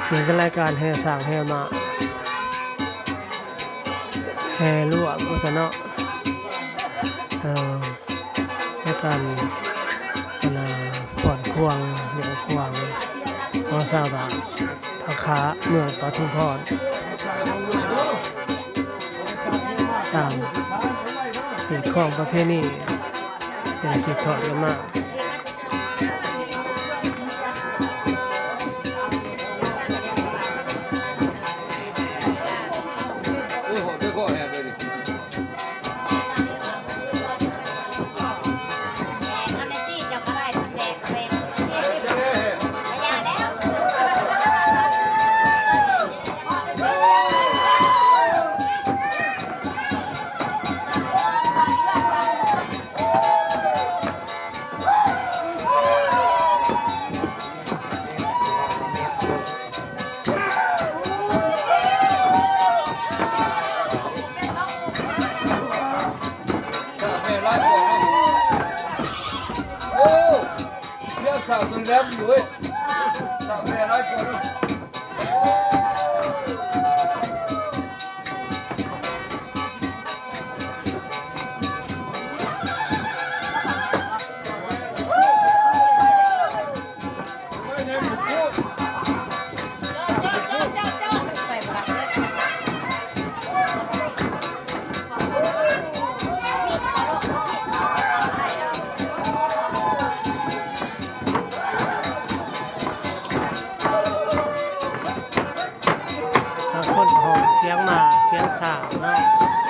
ເປັນລາຍການແຫ່ຊ້າງແຫ່ມ້າ ແຫ່ຫຼວງວ່າຊັ້ນເນາະ ເອີ ໃນການ ອັນນ່າ ຟ້ອນຄວາງ ລ້ຽງຄວາງ ຂອງຊາວບ້ານທ່າຂາ ເມືອງປະທຸມພອນ ຕາມຮີດຄອງປະເພນີ ທີ່ໄດ້ສືບທອດກັນມາ. ໂອ້ ເລື່ອງສາວຕົນແລ້ວຢູ່ເວີຍ ສາວແມ່ຫຼາຍກວ່າເນາະ. ບາງຄົນກໍຮ້ອງສຽງມ້າ ສຽງຊ້າງເນາະ.